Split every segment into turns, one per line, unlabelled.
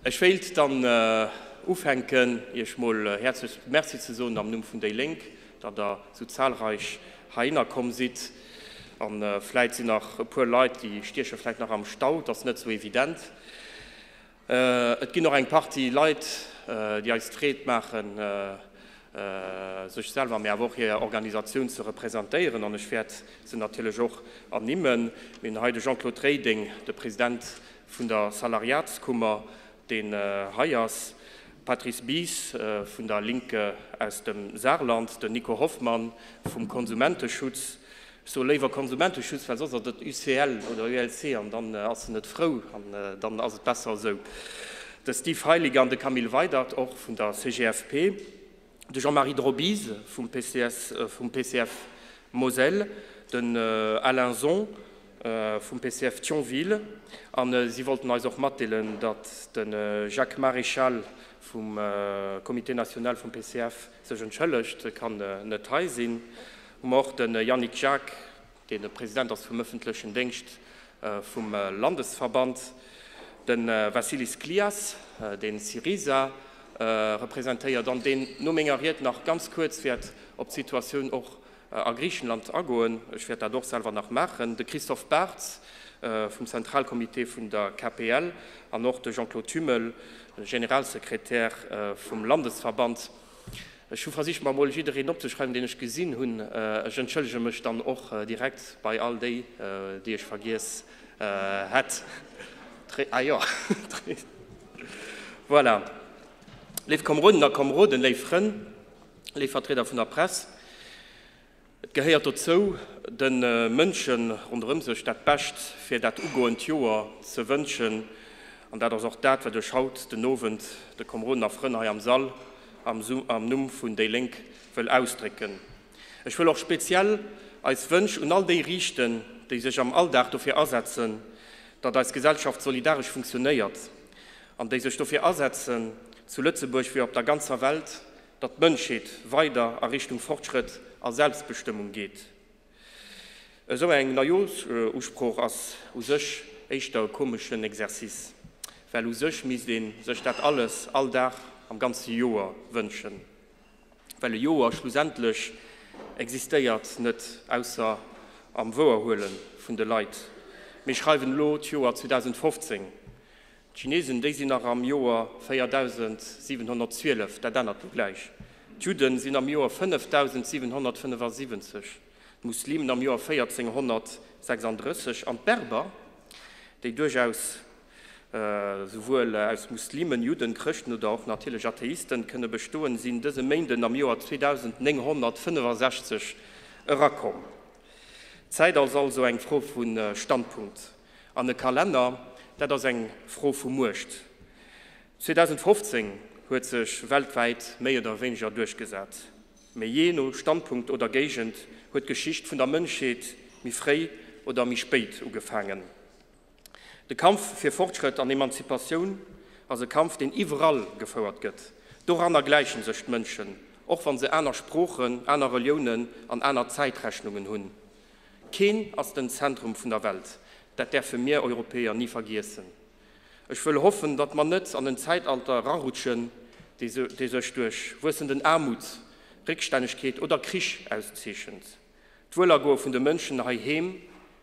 Ech wéilt dann ufänken, Iech mol häerzlech Merci ze soen am Numm vun déi Lénk, datt Der esou zahlreich heihinner komm sidd. A vläit sinn nach e puer Leit, déi stieche vläit nach am Stau, et ass net esou evident. Et ginn och eng Partie Leit, déi eis d'Freed maachen, sech selwer, mä awer och hir Organisatioun ze representéieren. An ech wäert se natierlech och ernimmen. Mir hunn hei de Jean-Claude Reding, de President vun der Salariatskummer, deen hei ass, Patrice Bies vun der Linke aus dem Saarland, den Nico Hoffmann vum Konsumenteschutz, ech soe léiwer Konsumenteschutz, well soss ass et UCL oder ULC an dann ass en net frou an dann ass et besser esou, de Steve Heiliger an de Camille Weydert och vun der CGFP. de Jean-Marie Drobise vum PCS, vum PCF Moselle, den Alain Zon vum PCF Thionville an si wollten eis och matdeelen, datt de Jacques Maréchal vum Comité national vum PCF sech entschëllegt, e kann net hei sinn. Hu mer och de Yannick Jacques, deen de President ass vum ëffentlechen Déngscht vum Landesverband, de Vassilis Klias, dee Syriza representéiert an deen no menger Ried nach ganz kuerz wäert op d'Situatioun och a Griichenland agoen, ech wäert dat och selwer nach maachen, de Christophe Bartz vum Zentralcomité vun der KPL an och de Jean-Claude Thümmel, Generalsekretär vum Landesverband. Ech hu versicht mer emol jiddereen opzeschreiwen, deen ech gesinn hunn. Ech entschëllege mech dann och direkt bei all déi, déi ech vergiess hätt. Ah jo, voilà. Léif Komeroden a Komeroden, léif Frënn, léif Vertrieder vun der Press, Et gehéiert dozou, de Mënsche ronderëm sech dat Bescht fir dat ugoend Joer ze wënschen. An dat ass och dat, wat ech haut den Owend de Komeroden a Frënn hei am Sall am Numm vun déi Lénk wëll ausdrécken. Ech wëll och speziell eis Wënsch un all déi riichten, déi sech am Alldag dofir asetzen, datt eis Gesellschaft solidaresch funktionéiert an déi sech dofir asetzen, zu Lëtzebuerg wéi op der ganzer Welt, datt d'Mënschheet weider a Richtung Fortschrëtt a Selbstbestëmmung geet. Esou eng Neijooschusprooch ass u sech éischter e komeschen Exercice, well u sech misst ee sech dat alles all Dag am ganze Joer wënschen, well e Joer schlussendlech existéiert net ausser am Wouerhuele vun de Leit. Mir schreiwen elo d'Joer 2015. D'Chinesen, déi sinn nach am Joer 4712, dat ännert lo gläich. D'Judden sinn am Joer 5775, d'Muslimen am Joer 1436 an d'Berber, déi duerchaus souwuel aus Muslimen, Judden, Chrëschten oder och natierlech Atheisten kënne bestoen, sinn dëse Méinden am Joer 2965 erakomm. D'Zäit ass also eng Fro vu Standpunkt. An e Kalenner, dat ass eng Fro vu Muecht. 2015 huet sech weltwäit méi oder wéineger duerchgesat. Mee jee no Standpunkt oder Géigend huet d'Geschicht vun der Mënschheet méi fréi oder méi spéit ugefaangen. De Kampf fir Fortschrëtt an Emanzipatioun ass e Kampf, deen iwwerall gefouert gëtt. Doranner gläiche sech d'Mënschen, och wa se aner Sproochen, aner Reliounen an aner Zäitrechnungen hunn. Keen ass den Zentrum vun der Welt, dat däerfe mir Europäer ni vergiessen. Ech wëll hoffen, datt mer net an en Zäitalter erarutschen, dee sech duerch wuessenden Aarmut, Réckstännegkeet oder Krich auszeechent. D'Wuelergoe vun de Mënschen heiheem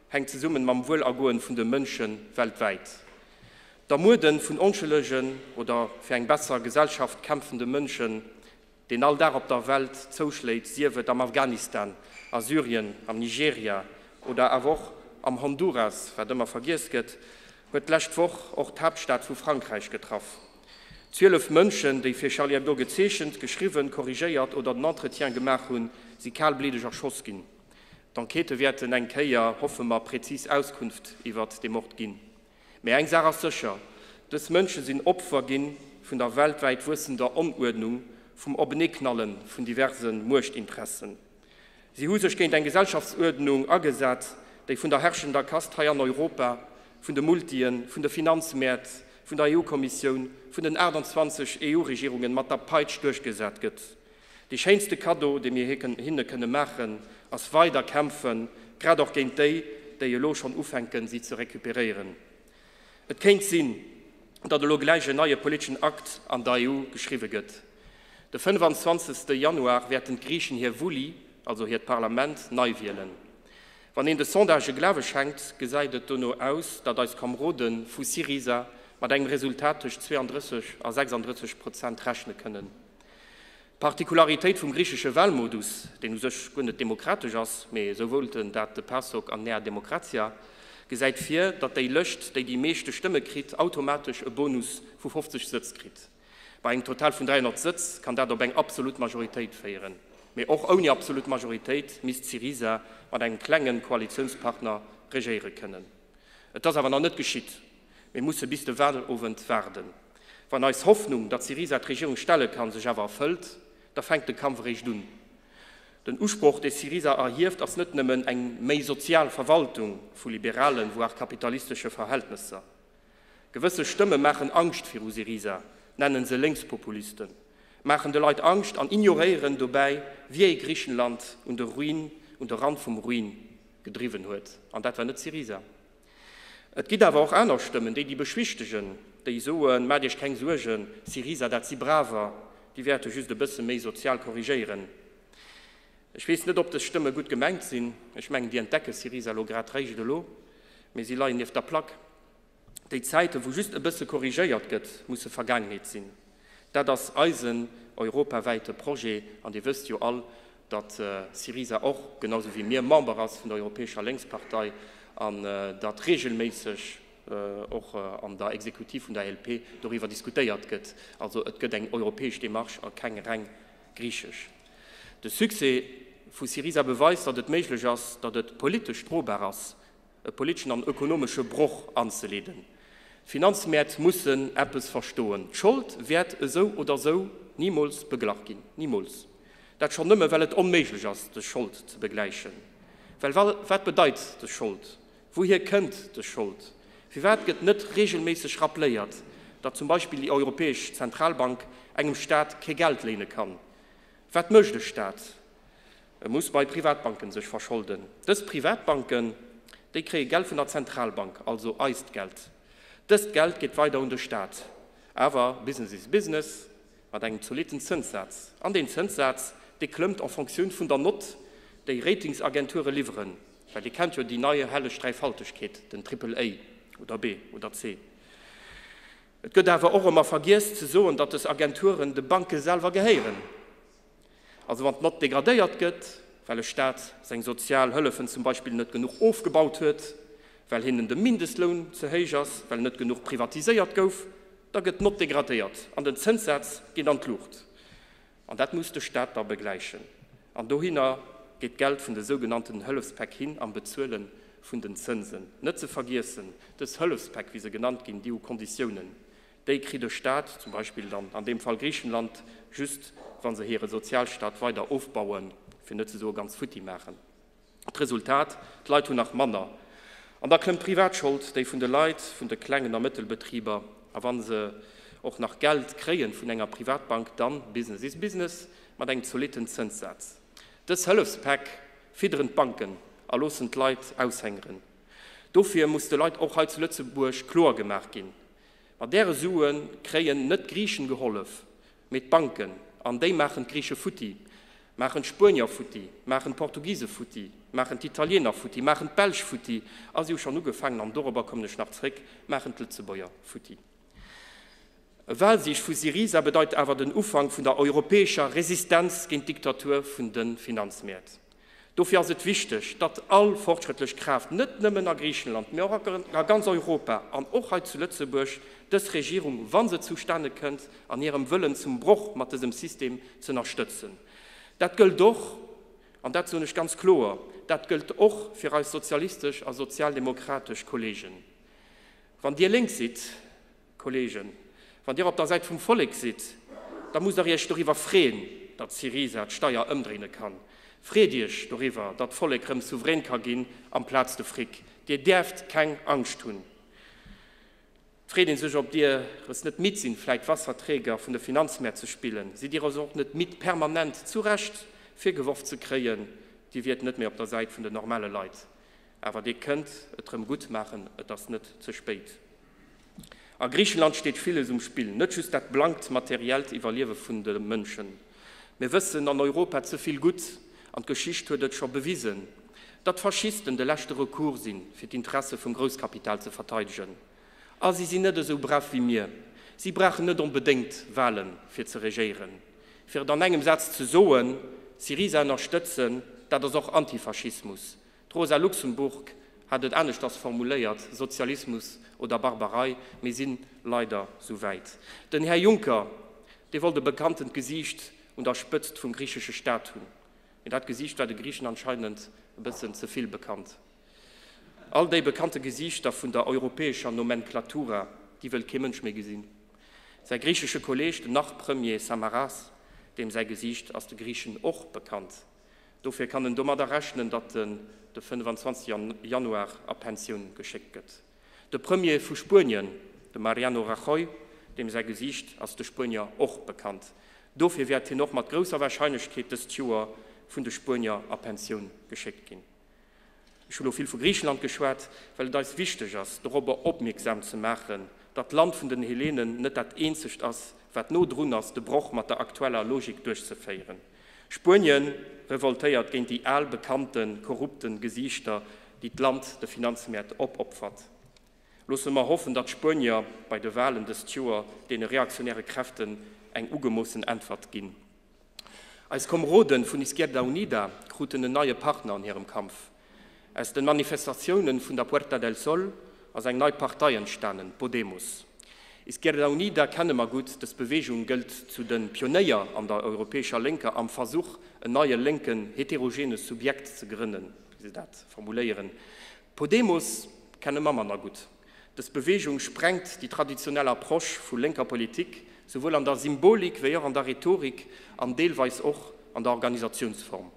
hänkt zesummen mam Wuelergoen vun de Mënsche weltwäit. D'Ermuerde vun onschëllegen oder fir eng besser Gesellschaft kämpfende Mënschen deen all Dag op der Welt zouschléit, sief et am Afghanistan, a Syrien, am Nigeria oder awer och am Honduras, wat ëmmer vergiess gëtt, huet d'lescht Woch och d'Haaptstad vu Frankräich getraff. 12 Mënschen, déi fir Charlie Hebdo gezeechent, geschriwwen, korrigéiert oder den Entretien gemaach hunn, si kalbliddeg erschoss ginn. D'Enquêtë wäerten eng Kéier, hoffe mer, prezis Auskunft iwwert dee Mord ginn. Mä eng Saach ass sécher, Dës Mënsche sinn Opfer gi vun der weltwäit wuessender Onuerdnung, vum Openeeknalle vun diverse Muechtinteressen. Si hu sech géint eng Gesellschaftsuerdnung agesat, déi vun der herrschender Kast hei an Europa, vun de Multien, vun de Finanzmäert, vun der EU-Kommissioun, vun den 28 EU-Regierungen mat der Peitsch duerchgesat gëtt. Dee schéinste Kaddo, dee mir hinne kënne maachen, ass weider kämpfen, grad och géint déi, déi elo schonn ufänken, si ze recuperéieren. Et kéint sinn, datt elo gläich en neie politeschen Akt an der EU geschriwwe gëtt. De 25. Januar wäerten d'Griichen hir Vouli, also hiert Parlament, nei wielen. Wann een de Sondagë Glawe schenkt, gesäit et dono aus, datt eis Kamrode vu Syriza mat engem Resultat tëscht 32 a 36 Prozent rechne kënnen. D'Partikularitéit vum griichesche Wahlmodus, deen u sech guer net demokratesch ass, mee esou wollten dat de PASOK an Nea Demokratia, gesäit vir, datt déi Lëscht, déi déi meeschte Stëmme kritt, automatesch e Bonus vu 50 Sëtz kritt. Bei engem Total vun 300 Sëtz kann dat op eng absolut Majoritéit féieren. Mee och ouni absolut Majoritéit misst Syriza mat engem klenge Koalitiounspartner regéiere kënnen. Et ass awer nach net geschitt. Mir musse bis de Wahlowend waarden. Wann eis Hoffnung, datt Syriza d'Regierung stelle kann, sech awer erfëllt, da fänkt de Kampf eréischt un. Den Usproch, dee Syriza erhieft, ass net nëmmen eng méi sozial Verwaltung vu liberalen, voire kapitalistesche Verhältnesser. Gewësse Stëmme maachen Angscht viru Syriza, nennen se Lénkspopulisten, maachen de Leit Angscht an ignoréieren dobäi, wie Griichenland un de Ruin, un de Rand vum Ruin gedriwwen huet. An dat war net Syriza. Et gitt awer och aner Stëmmen, déi déi beschwichtegen, déi soen, Maacht Iech keng Suergen, Syriza, dat si Braver, déi wäerte just e bësse méi sozial korrigéieren. Ech weess net, ob dës Stëmme gutt gemengt sinn. Ech mengen, déi entdecke Syriza elo grad réischt elo, mee si leien nieft der Plack. Déi Zäiten, wou just e bësse korrigéiert gëtt, musse Vergaangenheet sinn. Dat ass eisen europawäite Projet an Dir wësst jo all, datt Syriza och, genau sou wéi mir, Member ass vun der Europäescher Lénkspartei an datt regelméisseg och an der Exekutiv vun der ELP doriwwer diskutéiert gëtt. Also et gëtt eng europäesch Démarche a keng reng griichesch. De Succès vu Syriza beweist, datt et méiglech ass, datt et politesch drobar ass, e politeschen an ökonomesche Broch anzeleeden. D'Finanzmäert mussen eppes verstoen, D'Schold wäert esou oder esou nimools beglach ginn. Nimools! Dat schonn nëmme well et onméiglech ass, dës Schold ze begläichen. Well wat bedeit dës Schold? Wouhier kënnt dës Schold? Firwat gëtt net regelméisseg rappléiert, datt zum Beispill déi Europäesch Zentralbank engem Staat kee Geld léine kann? Wat mécht e Staat? E muss bei Privatbanken sech verscholden. Dës Privatbanken, déi kréie Geld vun der Zentralbank, also eist Geld. Dëst Geld geet weider un de Staat. Awer Business is business, mat engem zolitten Zënssaz. An deen Zënssaz, dee klëmmt en Fonctioun vun der Nott, déi Ratingsagenture liwweren. Well Dir kennt jo déi nei helleg Dräifaltegkeet, den Triple A oder B oder C. Et gëtt awer och ëmmer vergiess ze soen, datt dës Agenturen de Banke selwer gehéieren. Also wann d'Nott degradéiert gëtt, well e Staat seng sozial Hëllefen zum Beispill net genuch ofgebaut huet, well hinnen de Mindestloun ze héich ass, well net genuch privatiséiert gouf, da gëtt d'Nott degradéiert an den Zënssaz geet an d'Luucht. An dat muss de Staat da begläichen. An dohinner geet d'Geld vun de sougenannten Hëllefspäck hin am Bezuele vun den Zënsen. Net ze vergiessen, dës Hëllefspäck, wéi se genannt ginn, déi hu Konditiounen. Déi kritt e Staat, zum Beispill dann an deem Fall Griichenland, just wa se hire Sozialstaat weider ofbauen, fir net ze soe ganz futti maachen. D'Resultat, D'Leit hunn nach manner. An da klëmmt d'Privatschold, déi vun de Leit, vun de klengen a Mëttelbetriber. A wa se och nach Geld kréien vun enger Privatbank, dann, Business is business, mat engem zolitten Zënssaz. Dës Hëllefspäck fidderen d'Banken a loossen d'Leit aushängeren. Dofir muss de Leit och hei zu Lëtzebuerg kloer gemaach ginn, Mat däre Sue kréien net d'Griichen gehollef, mee d'Banken, an déi maachen d'Griiche futti, maachen d'Spuenier futti, maachen d'Portugise futti, maachen d'Italiener futti, maachen d'Belsch futti, a si hu schonn ugefaangen, an dorobber kommen ech nach zréck, maachen d'Lëtzebuerger futti. E Wahlsieg vu Syriza bedeit awer den Ufank vun der europäescher Resistenz géint d'Diktatur vun de Finanzmäert. Dofir ass et wichteg, datt all fortschrëttlech Kraaft, net nëmmen a Griichenland, mee och a ganz Europa an och hei zu Lëtzebuerg, dës Regierung, wa se zustane kënnt, an hirem Wëllen zum Broch mat dësem System z'ënnerstëtzen. Dat gëllt och, an dat soen ech ganz kloer, dat gëllt och fir eis sozialistesch a sozialdemokratesch Kollegen. Wann Dir lénks sidd, Kollegen, wann Dir op der Säit vum Vollek sidd, da musst Der Iech doriwwer freeën, datt Syriza d'Steier ëmdréine kann. Freet Iech doriwwer, datt d'Vollek rëm souverän ka ginn amplaz de Fric. Dir däerft keng Angscht hunn. Et freet ee sech, ob Dir es net midd sinn, vläit Wasserträger vun de Finanzmäert ze spillen. Sidd Dir es och net midd, permanent zu Recht virgeworf ze kréien, Dir wiert net méi op der Säit vun den normale Leit? Awer Dir kënnt et rëm gutt maachen, et ass net ze spéit. A Griichenland steet villes um Spill, net just dat blankt materiellt Iwwerliewe vun de Mënschen. Mir wëssen an Europa ze vill gutt, an d'Geschicht huet et scho bewisen, datt d'Faschisten de leschte Recours sinn, fir d'Interesse vum Grousskapital ze verteidegen. A si sinn net esou brav wéi mir, si brauchen net onbedéngt Wahlen, fir ze regéieren. Fir et an engem Saz ze soen, Syriza ënnerstëtzen, dat ass och Antifaschismus. D'Rosa Luxemburg hat et aneschters formuléiert, Sozialismus oder Barbarei. Mir si leider sou wäit. Den Här Juncker, dee wollt e bekanntent Gesiicht un der Spëtzt vum griichesche Staat hunn. Mee dat Gesiicht war de Griichen anscheinend e bëssen ze vill bekannt. All déi bekannte Gesiichter vun der europäescher Nomenklatura, déi wëllt kee Mënsch méi gesinn. Säi griichesche Kolleeg, den Nach-Premier Samaras, deem säi Gesiicht ass de Griichen och bekannt. Dofir kann en domadder rechnen, datt en de 25 Januar a Pensioun geschéckt gëtt. De Premier vu Spuenien, de Mariano Rajoy, deem säi Gesiicht ass de Spuenier och bekannt. Dofir wäert hien och mat grousser Warscheinlechkeet dëst Joer vun de Spuenier a Pensioun geschéckt ginn. Ech hu lo vill vu Griichenland geschwat, well et eis wichteg ass, dorobber opmierksam ze maachen, datt d'Land vun den Hellenen net dat eenzegt ass, wat no drun ass, de Broch mat der aktueller Logik duerchzeféieren. Spuenien revoltéiert géint déi al bekannte korrupte Gesiichter, déi d'Land de Finanzmäert opopfert. Loosse mer hoffen, datt d'Spuenier bei de Walen dëst Joer deene reaktionäre Kräften eng ugemoossen Äntwert ginn. Eis Komroden vun Izquierda Unida kruten en neie Partner an hirem Kampf. Aus den Manifestatiounen vun der Puerta del Sol ass eng nei Partei entstanen, Podemos. Izquierda Unida kenne mer gutt, dës Beweegung gëllt zu den Pionéier an der europäescher Lénker am Versuch en neie lénken heterogene Subjekt ze grënnen, wéi se dat formuléieren. Podemos kenne mer manner gutt. Dës Beweegung sprengt déi traditionell Approche vu lénker Politik, souwuel an der Symbolik wéi och an der Rhetorik an deelweis och an der Organisatiounsform.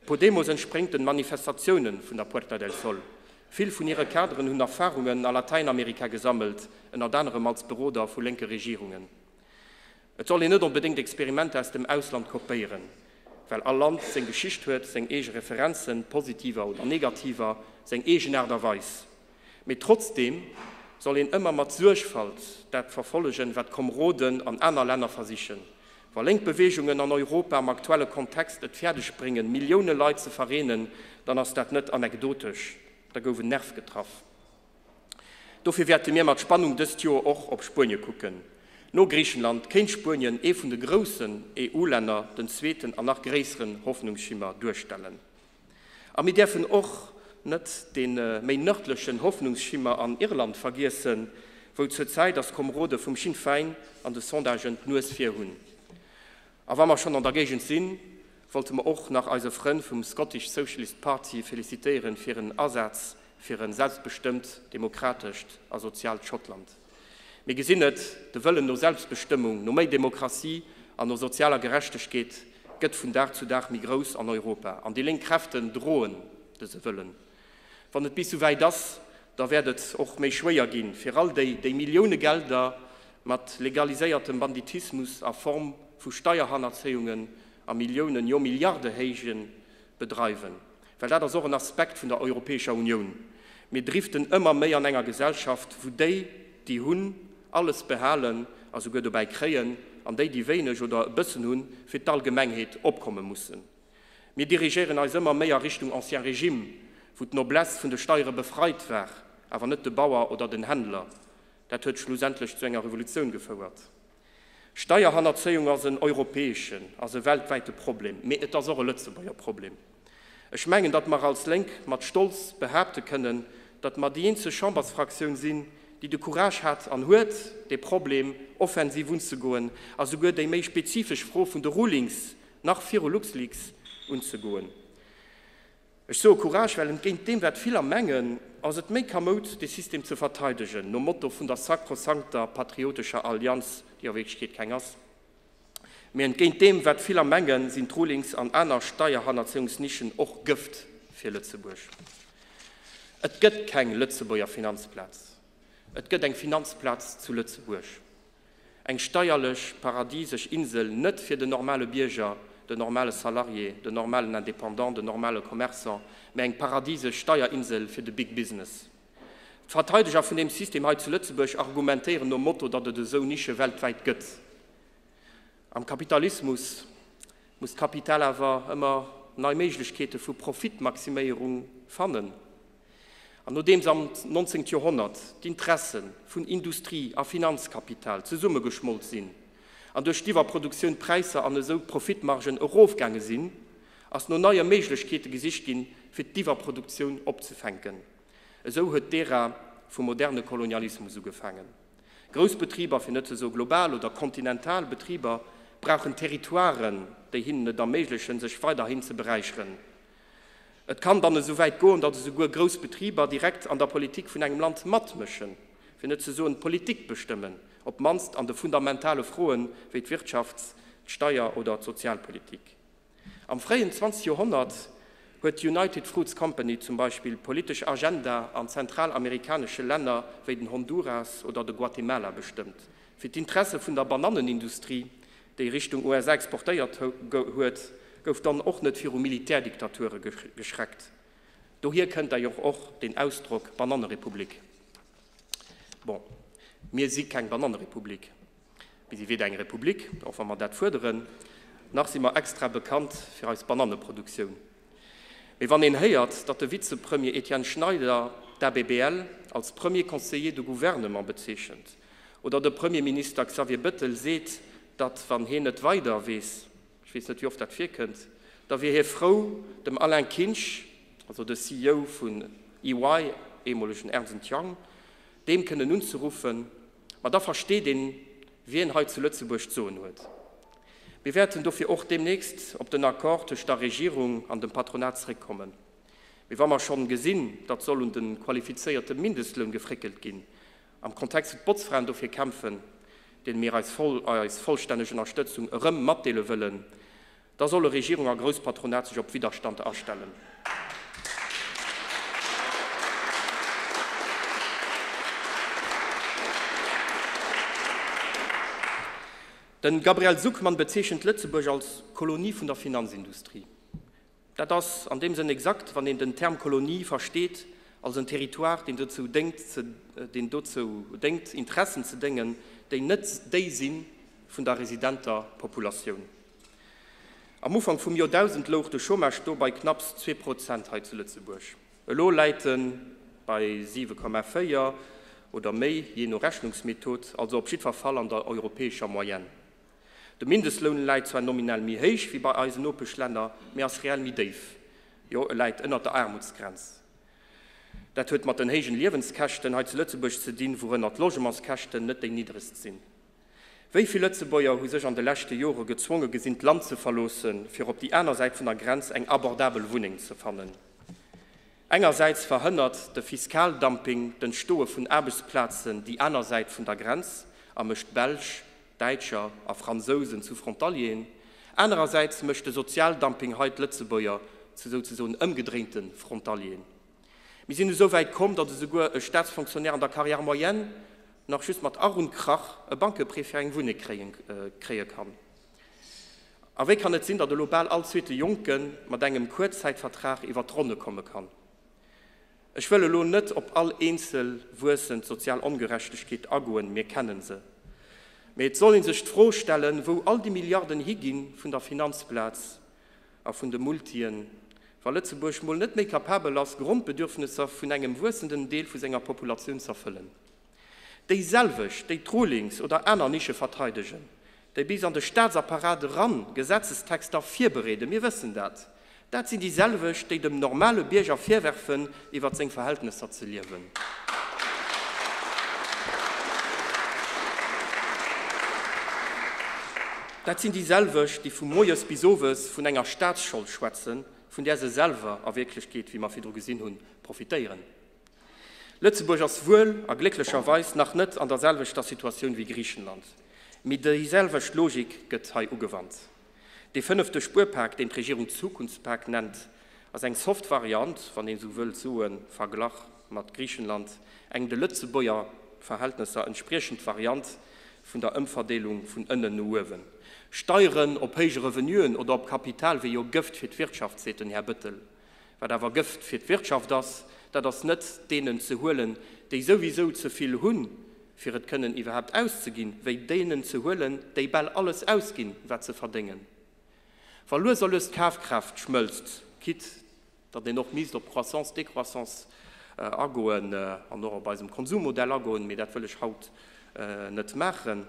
Podemos entspréngt den Manifestatiounen vun der Puerta del Sol. Vill vun hire Kaderen hunn Erfarungen a Latäinamerika gesammelt, ënnert anerem als Beroder vu lénke Regierungen. Et soll een net onbedéngt Experimenter aus dem Ausland kopéieren, well all Land seng Geschicht huet, seng eege Referenzen, positiver oder negativer, seng eegen Aart a Weis. Mee trotzdeem soll een ëmmer mat Suergfalt dat verfollegen, wat Komroden an aner Länner versichen. Wa lénk Beweegungen an Europa am aktuelle Kontext et fäerdeg bréngen, Millioune Leit ze vereenen, dann ass dat net anekdotesch, da gouf en Nerv getraff. Dofir wäerte mir mat Spannung dëst Joer och op Spuenie kucken. No Griichenland kéint Spuenien ee vun de groussen EU-Länner den zweeten an nach gréisseren Hoffnungsschimmer duerstellen. A mir däerfen och net dee méi nërdlechen Hoffnungsschimmer an Irland vergiessen, wou zur Zäit ass Komrode vum Sinn Fein an de Sondagen d'Nues vir hunn. A wa mer schonn an der Géigend sinn, wollte mer och nach eise Frënn vum Scottish Socialist Party felicitéieren fir en Asaz fir e selbstbestëmmt, demokratescht a soziaalt Schottland. Mir gesinn et, de Wëllen no Selbstbestëmmung, no méi Demokratie an no sozialer Gerechtegkeet gëtt vun Dag zu Dag méi grouss an Europa. An déi lénk Kräften droen dëse Wëllen. Wann et bis souwäit ass, da wäert et och méi schwéier ginn, fir all déi, déi Millioune Gelder mat legaliséiertem Banditismus a Form vu Steierhannerzéiungen a Milliounen, jo Milliardehéijen bedreiwen. Well dat ass och en Aspekt vun der Europäescher Unioun. Mir driften ëmmer méi an enger Gesellschaft, wou déi, déi hunn, alles behalen a souguer dobäi kréien, an déi, déi wéineg oder e bëssen hunn, fir d'Allgemengheet opkomme mussen. Mir dirigéieren eis ëmmer méi a Richtung Ancien Régime, wou d'Noblesse vun de Steiere befreit war, awer net de Bauer oder den Händler. Dat huet schlussendlech zu enger Revolutioun gefouert. Steierhannerzéiung ass en europäeschen, ass e weltwäite Problem, mee et ass och e Lëtzebuerger Problem. Ech mengen, datt mer als Lénk mat Stolz behaapte kënnen, datt mer déi eenzeg Chambersfraktioun sinn, déi de Courage hat an huet, dee Problem offensiv unzegoen a souguer déi méi spezifesch Fro vun de Rulings nach viru LuxLeaks unzegoen. Ech soe Courage, well entgéint deem, wat viller mengen, ass et méi kamoud, dee System ze verteidegen, nom Motto vun der sakrosankter patriotescher Allianz, déi a Wierklechkeet keng ass. Mee entgéint deem, wat viller mengen, sinn d'Rulings an aner Steierhannerzéiungsnischen och Gëft fir Lëtzebuerg. Et gëtt keng Lëtzebuerger Finanzplaz. Et gëtt eng Finanzplaz zu Lëtzebuerg. Eng steierlech paradisesch Insel net fir den normale Bierger, den normale Salarié, den normalen Indépendant, den normale Commerçant, mä eng paradisesch Steierinsel fir de Big Business. D'Verteideger vun deem System hei zu Lëtzebuerg argumentéieren nom Motto, datt et esou Nische weltwäit gëtt. Am Kapitalismus muss d'Kapital awer ëmmer nei Méiglechkeete vu Profitmaximéierung fannen. An nodeems am 19. Joerhonnert d'Interesse vun Industrie a Finanzkapital zesummegeschmolt sinn an duerch d'Iwwerproduktioun d'Präisser an esou d'Profitmargen erofgaange sinn, ass no neie Méiglechkeete gesicht ginn, fir d'Iwwerproduktioun opzefänken. Esou huet d'Ära vum moderne Kolonialismus ugefaangen. Grouss Betriber, fir net ze soe global oder kontinental Betriber, brauchen Territoiren, déi hinnen et erméiglechen, sech weiderhin ze beräicheren. Et kann dann esou wäit goen, datt esouguer grouss Betriber direkt an der Politik vun engem Land matmëschen, fir net ze soen d'Politik bestëmmen, op d'mannst an de fundamentale Froen, wéi d'Wirtschafts-, d'Steier oder d'Sozialpolitik. Am fréien 20. Joerhonnert huet d'United Fruits Company zum Beispill d'politesch Agenda an zentralamerikanesche Länner wéi den Honduras oder de Guatemala bestëmmt. Fir d'Interesse vun der Banannenindustrie, déi Richtung USA exportéiert huet, gouf dann och net viru Militärdiktature geschreckt. Dohier kënnt d'ailleurs och den Ausdrock Banannerepublik. Bon, mir si keng Banannerepublik. Mir si weder eng Republik, och wa mer dat fuerderen, nach si mer extra bekannt fir eis Bananneproduktioun. Mee wann een héiert, datt de Vizepremier Etienne Schneider d'ABBL als Premier conseiller de gouvernement bezeechent oder de Premierminister Xavier Bëttel seet, datt wann heen net weider weess, ech weess net wéi oft dat virkënnt, da wier hie frou dem Alain Kinsch, also de CEO vun EY, eemolegen Ernst and Young, deem kënnen unzeruffen, Ma da versteet een, wien hei zu Lëtzebuerg d'Soen huet. Mir wäerten dofir och deemnächst op den Accord tëscht der Regierung an dem Patronat zréckkommen. Mee wa mer schonn gesinn, datt soll un de qualifizéierte Mindestloun gefréckelt ginn, am Kontext wou d'Botzfraen dofir kämpfen, deene mir eis vollstänneg Ënnerstëtzung erëm matdeele wëllen, Da solle Regierung a Grousspatronat sech op Widderstand astellen. Den Gabriel Zucman bezeechent Lëtzebuerg als Kolonie vun der Finanzindustrie. Dat ass an deem Sënn exakt, wann een den Term Kolonie versteet als en Territoire, deen dozou déngt, deen dozou déngt, Interessen ze déngen, déi net déi si vun der residenter Populatioun. Am Ufank vum Joerdausend louch de Chômage do bei knapps 2% hei zu Lëtzebuerg. Elo läit e bei 7,4 oder méi, jee no Rechnungsmethod, also op jiddwer Fall an der europäescher Moyenne. De Mindestloun läit zwar nominell méi héich wéi bei eisen Nopeschlänner, mee ass reell méi déif, jo e läit ënnert der Aarmutsgrenz. Dat huet mat den héijen Liewenskäschten hei zu Lëtzebuerg ze dinn, wourënner d'Logementskäschten net déi niddregst sinn. Wéi vill Lëtzebuerger hu sech an de leschte Jore gezwonge gesinn, d'Land ze verloossen, fir op déi aner Säit vun der Grenz eng abordabel Wunneng ze fannen? Engersäits verhënnert de Fiskaldumping d'Entstoe vun Aarbechtsplazen déi aner Säit vun der Grenz a mécht Belsch, Däitscher a Fransousen zu Frontalieren. Anerersäits mécht de Sozialdumping hei d'Lëtzebuerger zu souzesoen ëmgedréinte Frontalieren. Mir sinn esou wäit komm, datt esouguer e Staatsfonctionnaire an der Carrière moyenne nach just mat Ach und Krach e Bankeprêt fir eng Wunneng kréie kann. A wéi kann et sinn, datt elo bal all zweete Jonke mat engem Kuerzzäitvertrag iwwer d'Ronne komme kann? Ech wëll elo net op all eenzel wuessend sozial Ongerechtegkeet agoen, mir kennen se. Mee et soll ee sech d'Fro stellen, wou all déi Milliarden higinn vun der Finanzplaz a vun de Multien, wa Lëtzebuerg mol net méi kapabel ass, Grondbedürfnesser vun engem wuessenden Deel vu senger Populatioun z'erfëllen. Déi selwecht, déi d'Rulings oder aner Nische verteidegen, déi bis an de Staatsapparat eran Gesetzestexter virbereeden, mir wëssen dat, dat sinn déi selwecht, déi dem normale Bierger virwerfen, iwwert seng Verhältnesser ze liewen. Dat sinn déi selwecht, déi vu moies bis owes vun enger Staatsschold schwätzen, vun där se selwer a Wierklechkeet, wéi mer virdru gesinn hunn, profitéieren. Lëtzebuerg ass wuel a glécklecherweis nach net an der selwechter Situatioun wéi Griichenland, mee déi selwecht Logik gëtt hei ugewannt. Dee fënnefte Spuerpak, deen d'Regierung Zukunftspak nennt, ass eng soft Variant, wann een esou wëllt soen, verglach mat Griichenland, eng de Lëtzebuerger Verhältnesser entspriechend Variant vun der Ëmverdeelung vun ënnen no uewen. Steieren op héije Revenuen oder op Kapital wier jo Gëft fir d'Wirtschaft, seet den Här Bëttel. Wat awer Gëft fir d'Wirtschaft ass, dat ass net deenen ze huelen, déi souwisou ze vill hunn, fir et kënnen iwwerhaapt auszeginn, wéi deenen ze huelen, déi bal alles ausginn, wat se verdéngen. Wa lues a lues d'Kafkraaft schmëlzt, quitte datt een och misst op Croissance, Décroissance agoen an och op eisem Konsummodell agoen, mee dat wëll ech haut net maachen.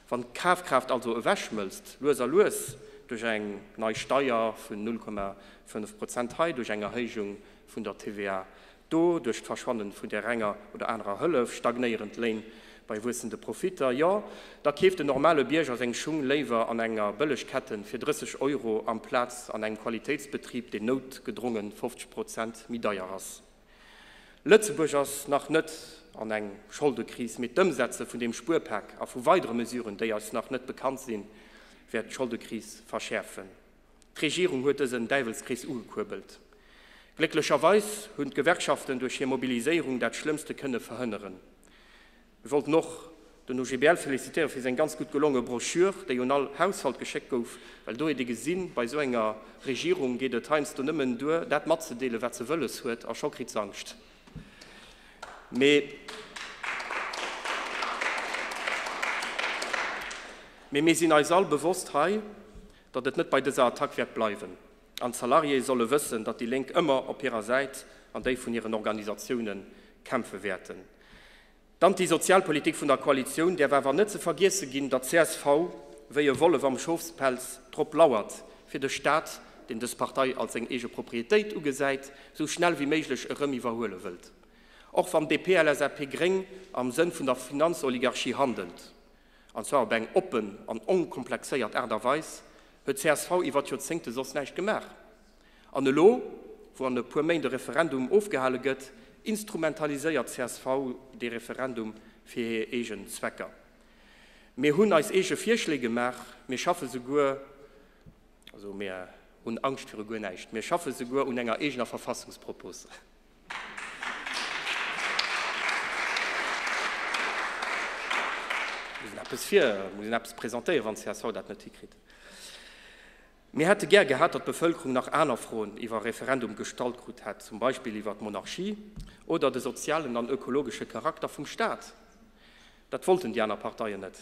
Wann d'Kafkraaft also ewechschmëlzt, lues a lues, duerch eng nei Steier vun 0,5 Prozent hei, duerch eng Erhéijung vun der TVA do, duerch d'Verschwannen vun där enger oder anerer Hëllef, stagnéierend Léin bei wuessende Profitter, jo, da keeft den normale Bierger seng Schung léiwer an enger Bëllegketten fir 30 Euro amplaz an engem Qualitéitsbetrib, deen noutgedrongen 50 Prozent méi deier ass. Lëtzebuerg ass nach net an eng Scholdekris, mee d'Ëmsetze vun deem Spuerpak a vu weidere Mesuren, déi eis nach net bekannt sinn, wäert d'Scholdekris verschäerfen. D'Regierung huet dësen Däiwelskrees ugekuerbelt. Glécklecherweis hunn d'Gewerkschaften duerch hir Mobiliséierung dat Schlëmmste kënne verhënneren. Mir wollten och den OGBL félicitéiere fir seng ganz gutt gelonge Broschür, déi un all Haushalt geschéckt gouf, well do huet ee gesinn, bei esou enger Regierung geet et heiansdo nëmmen duer, dat matzedeelen, wat se wëlles huet, a scho kritt se Angscht. Mee mir sinn eis all bewosst hei, datt et net bei dëser Attack wäert bleiwen an d'Salariéë solle wëssen, datt déi Lénk ëmmer op hirer Säit an déi vun hiren Organisatioune kämpfe wäerten. D'Antisozialpolitik vun der Koalitioun däerf awer net ze vergiesse ginn, datt csv wéi e Wollef am Schofspelz drop lauert, fir de Staat, deen dës Partei als seng eege Proprietéit ugesäit, sou schnell wéi méiglech erëm iwwerhuele wëllt. Och wann DP-LSAP-Gréng am Sënn vun der Finanzoligarchie handelt, an zwar op eng oppen an onkomplexéiert Aart a Weis, huet csv iwwer d'Joerzéngte soss näischt gemaach. An elo, wou an e puer Méint e Referendum ofgehale gëtt, instrumentaliséiert csv dee Referendum fir hir eegen Zwecker. Mir hunn eis eege Virschléi gemaach, mir schaffe souguer, also mir hunn Angscht viru guer näischt, mir schaffe souguer un enger eegener Verfassungspropos. Muss een eppes vir, muss een eppes presentéieren, wann csv dat net hikritt. Mir hätte gär gehat, datt d'Bevëlkerung nach aner Froen iwwer Referendum gestallt krut hätt, zum Beispill iwwer d'Monarchie oder de sozialen an ökologesche Charakter vum Staat. Dat wollten déi aner Parteien net.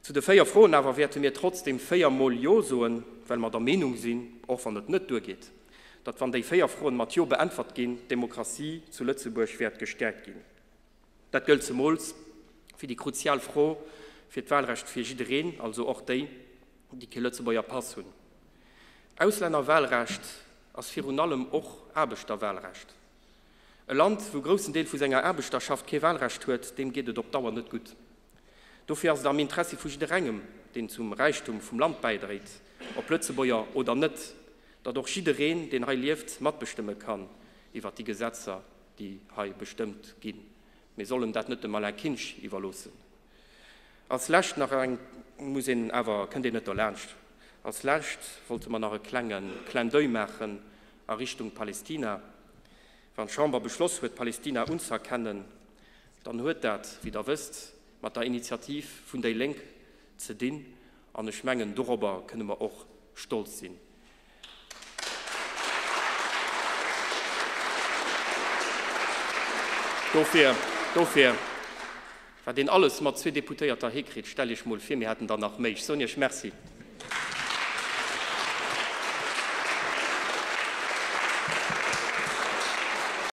Zu de 4 Froen awer wäerte mir trotzdeem 4 mol Jo soen, well mer der Meenung sinn, och wann et net duergeet, datt wann déi 4 Froen mat Jo beäntwert ginn, d'Demokratie zu Lëtzebuerg wäert gestäerkt ginn. Dat gëllt zemools fir déi kruzial Fro fir d'Wahlrecht fir jiddereen, also och déi, déi kee Lëtzebuerger Pass hunn. Auslännerwahlrecht ass virun allem och Aarbechterwahlrecht. E Land, wou e groussen Deel vu senger Aarbechterschaft kee Wahlrecht huet, deem geet et op Dauer net gutt. Dofir ass et am Interessi vu jidderengem, deen zum Räichtum vum Land bäidréit, ob Lëtzebuerger oder net, datt och jiddereen, deen hei lieft, matbestëmme kann iwwer déi Gesetzer, déi hei bestëmmt ginn. Mir sollen dat net dem Alain Kinsch iwwerloossen. Als Lescht nach eng, muss een awer, kënnt een net derlaanscht, als Lescht wollte mer nach e klenge Clin d'oeil maachen a Richtung Palästina. Wann d'Chamber beschloss huet, Palästina unzëerkennen, dann huet dat, wéi Der wësst, mat der Initiativ vun déi Lénk ze dinn. An ech mengen, dorobber kënne mer och stolz sinn. Dofir, dofir, wat een alles mat zwee Deputéierter hikritt, stellt Iech mol vir, mir hätten der nach méi. Ech soen Iech Merci.